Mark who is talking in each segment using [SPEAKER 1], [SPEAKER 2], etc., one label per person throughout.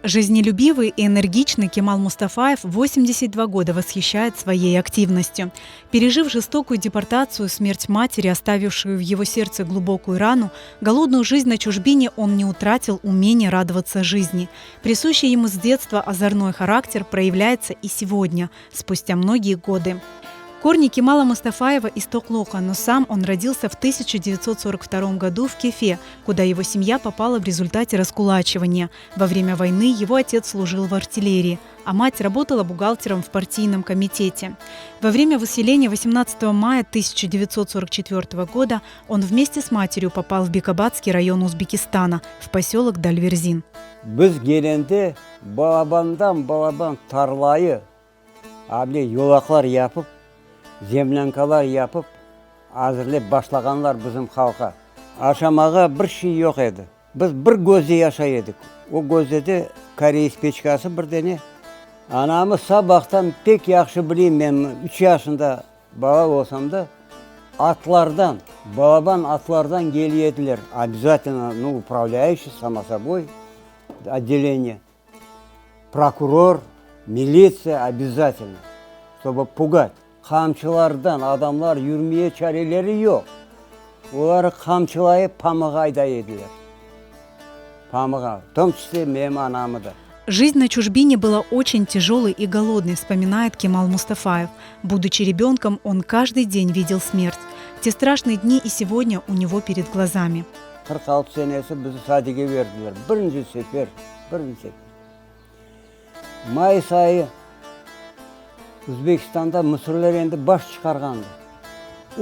[SPEAKER 1] Жизнелюбивый и энергичный Кемал Мустафаев 82 года восхищает своей активностью. Пережив жестокую депортацию, смерть матери, оставившую в его сердце глубокую рану, голодную жизнь на чужбине он не утратил умение радоваться жизни. Присущий ему с детства озорной характер проявляется и сегодня, спустя многие годы. Корни Кемала Мустафаева из Токлока, но сам он родился в 1942 году в Кефе, куда его семья попала в результате раскулачивания. Во время войны его отец служил в артиллерии, а мать работала бухгалтером в партийном комитете. Во время выселения 18 мая 1944 года он вместе с матерью попал в Бекабадский район Узбекистана, в поселок Дальверзин.
[SPEAKER 2] Biz kelende balabandan balaban tarlayı Able yolaqlar yapıp, zemlânkalar yapıp azırlep başlağanlar bizim halqa. Aşamağa bir şey yoq edi. Biz bir gözde yaşay edik. O gözde de koreys peçkası bir dene. Anamız sabahtan pek yahşı bileyim men üç yaşında bala olsam da, atlardan, balaban atlardan geliy ediler, obязательno, nu, upravlâyuşiy, samo soboy, otdeleniye. Prokuror, militsiya obязательno, ştobı pugat. Qamçılardan adamlar yürmeye çareleri yoq. Oları qamçılayıp pamığa ayday ediler. Pamığa, v tom çisle menim anamı da.
[SPEAKER 1] Жизнь на чужбине была очень тяжелой и голодной, вспоминает Кемал Мустафаев. Будучи ребенком, он каждый день видел смерть. Те страшные дни и сегодня у него перед глазами.
[SPEAKER 2] 46 senesi bizi sadige berdiler. Birinci sefer, birinci sefer. Mayıs ayı Özbekistanda müsürler endi baş çıqarğandı.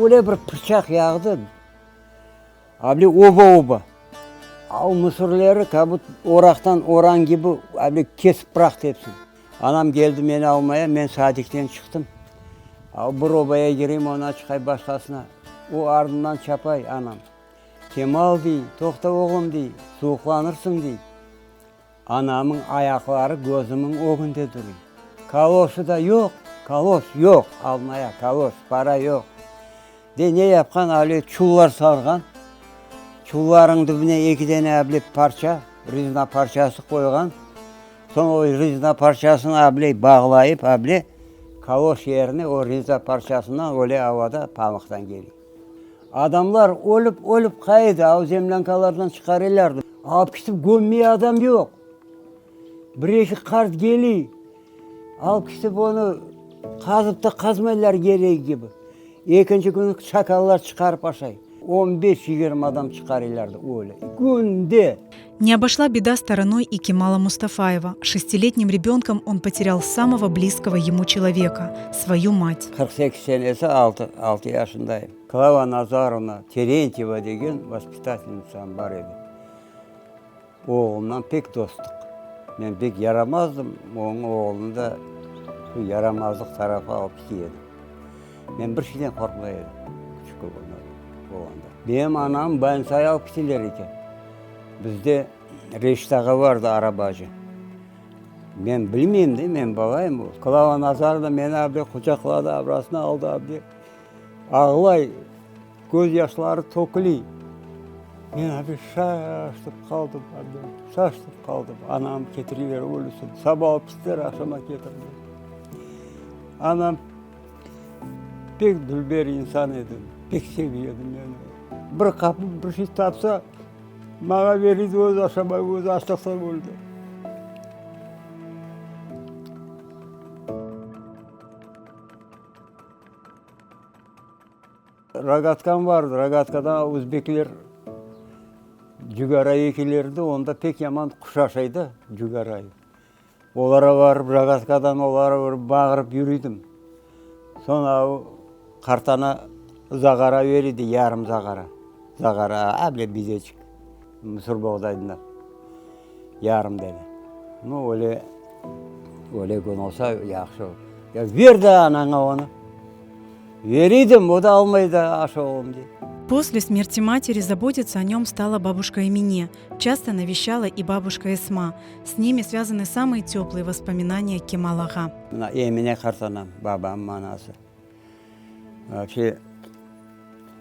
[SPEAKER 2] Öyle bir pırçaq yağdı, able oba-oba. A o müsürleri kabut oraqtan oran kibi able kesip bıraqtı epsini. Anam keldi meni almaya, men sadikten çıqtım. A bir obaya kireyim, ondan çıqay başqasına. O ardından çapay anam. Kemal, dey, toqta oğlum, dey, suvuqlanırsıñ, dey. Anamıñ ayaqları közümiñ ögünde duruy. Kaloşı da yoq, kaloş yoq, almaya kaloş, para yoq. De, ne yapqan, ale çullar sarğan, çullarıñ tübüne eki dene able parça, rezina parçası qoyğan. Soñ o rezina parçasını able bağlayıp, able kaloş yerine o rezina parçasından öyle avada pamıqtan kele. Adamlar ölip, ölip qayda, av zemlânkalardan çıqarılardı. Alıp ketip gömmey adam yoq. Bir-eki qart keliy, alıp ketip onı qazıp da qazmaylar keregi kibi. Ekinci künü çakallar çıqarıp aşay. On beş, yigirmi adam çıqarılardı öyle, künde.
[SPEAKER 1] Не обошла беда стороной и Кемала Мустафаева. Шестилетним ребенком он потерял самого близкого ему человека, свою мать.
[SPEAKER 2] 48 senesi altı, altı yaşındayım. Klava Nazarovna Terentyeva degen vaspitatelnitsam bar edi. Oğlumdan pek dostluq. Men pek yaramazdım, onıñ oğlunı da şu yaramazlıq tarafa alıp kete edi. Men bir şeyden qorqmay edim, küçük olğanda. Menim anam bolnitsaya alıp keteler eken. Bizde Reşit ağa vardı, arabacı. Men bilmeyim de, men balayım. Klava Nazarovna meni abde quçaqladı, abrasına aldı abde. Ağlay, köz yaşları töküley. Men abde şaştıp qaldım, abde, şaştıp qaldım. Anam ketireler ölüsün. Saba alıp kettiler, aqşama ketirdiler. Anam pek dülber insan edi, pek seve edi meni. Bir qapı bir şey tapsa, Maña verildi, özü aşamay, özü açlıqtan öldi. Rogatkam vardı, rogatkadan özbekler cigara ekelerdi, onda pek yaman quş aşay da cigarayı. Olara barıp, rogatkadan olara barıp bağırıp yürüydim. Soñ av qartana zağara beridi, yarım zağara. Zağara, able bizeçik, mısır boğdayından yarım dene. Nu, öyle, öyle kün olsa yahşı. Ya ver daa anaña onı. Veriydim, o da almay da, aş oğlum, dey.
[SPEAKER 1] После смерти матери заботиться о нем стала бабушка Эмине. Часто навещала и бабушка Эсма. С ними связаны самые теплые воспоминания Кемал ağa.
[SPEAKER 2] Mına Emine qartanam, babamnıñ anası. Вообще,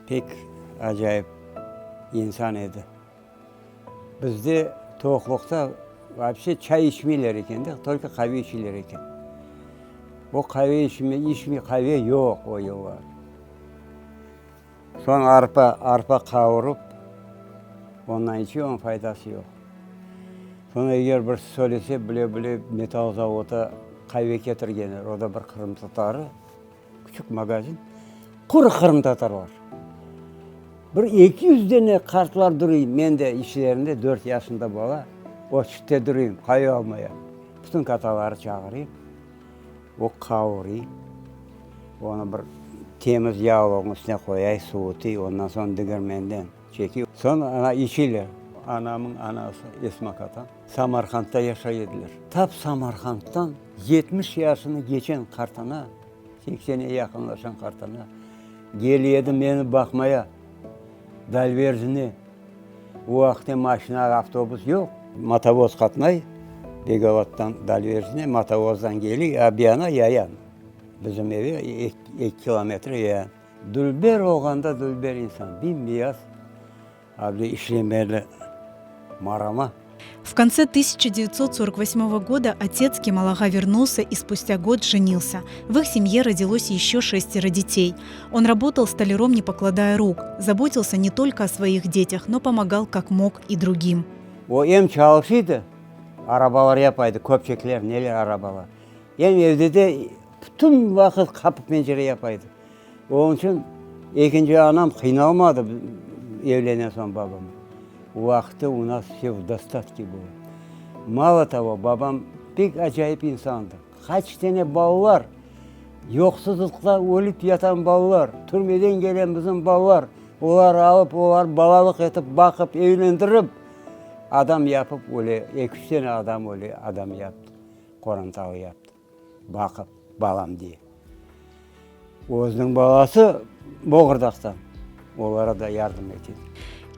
[SPEAKER 2] pek acayip insan edi. Bizde toqluqta. Vobşe çay içmeyler eken de, tolko qave içeler eken. O qave içme, içme, qave yoq o yıllar. Soñ arpa, arpa qavurıp, ondan içe, onıñ faydası yoq. Soñ eger bir söylese, bile-bile metall zavodda qave ketirgenler, o da bir qırımtatarı, küçük magazin, quru qırımtatarlar. Bir 200 dene qartlar durıy, men de içlerinde dört yaşında bala, o çitte durıyım, qave almaya. Bütün kataları çağırıyım. O qavurıy, onı bir temiz yağlığın üstüne qoyay, suvutıy, ondan soñ digirmenden çekiy. Soñ ana içiyler. Anamıñ anası Esma katam Samarqandda yaşay ediler. Tap Samarqanddan 70 yaşını geçen qartana, seksene yaqınlaşan qartana geliy edi meni baqmaya Dalverzine. O vaqıtte maşina, avtobus yoq. Motovoz qatnay, Begovattan Dalverzine motovozdan keliy, a buyana yayan. Bizim eve eki kilometr yayan. Dülber olğanda dülber insan, bim-beyaz, avle işlemeli marama.
[SPEAKER 1] В конце 1948 года отец Кемал-ага вернулся и спустя год женился. В их семье родилось еще шестеро детей. Он работал столяром, не покладая рук. Заботился не только о своих детях, но помогал как мог и другим.
[SPEAKER 2] O em çalışıydı, arabalar yapaydı, köpçekler, neler arabalar. Em evde de bütün vaqıt qapı pencere yapaydı. Onıñ içün ekinci anam qıynalmadı evlenen soñ babam. O vaqıtta u nas vse v dostatke bylo. Malo togo, babam pek acayip insandı. Qaç tane balalar, yoqsuzlıqta ölip yatan balalar, türmeden kelen bizim balalar, olar alıp, olar balalıq etip, baqıp, evlendirip, adam yapıp öyle, eki-üç tane adam öyle adam yaptı, qorantalı yaptı. Baqıp, balam dey. Özüniñ balası Boğurdaqtan, olara da yardım ete.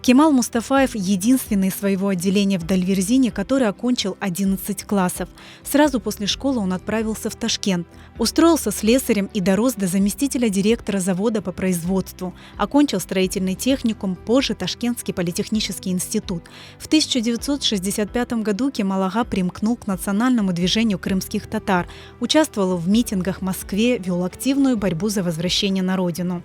[SPEAKER 1] Кемал Мустафаев единственный своего отделения в Дальверзине, который окончил 11 классов. Сразу после школы он отправился в Ташкент. Устроился слесарем и дорос до заместителя директора завода по производству. Окончил строительный техникум, позже Ташкентский политехнический институт. В 1965 году Кемал-ага примкнул к национальному движению крымских татар, участвовал в митингах в Москве, вел активную борьбу за возвращение на родину.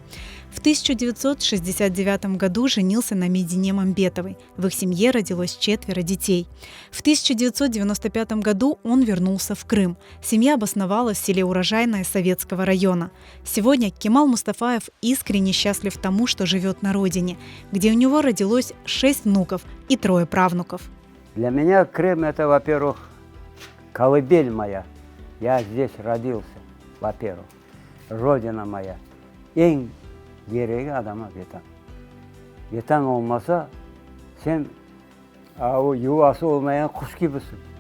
[SPEAKER 1] В 1969 году женился на Медине Мамбетовой. В их семье родилось четверо детей. В 1995 году он вернулся в Крым. Семья обосновалась в селе Урожайное Советского района. Сегодня Кемал Мустафаев искренне счастлив тому, что живет на родине, где у него родилось шесть внуков и трое правнуков.
[SPEAKER 2] Для меня Крым это, во-первых, колыбель моя. Я здесь родился, во-первых. Родина моя. Eñ keregi adama Vetan. Vetan olmasa, sen o yuvası olmayan quş kibisiñ.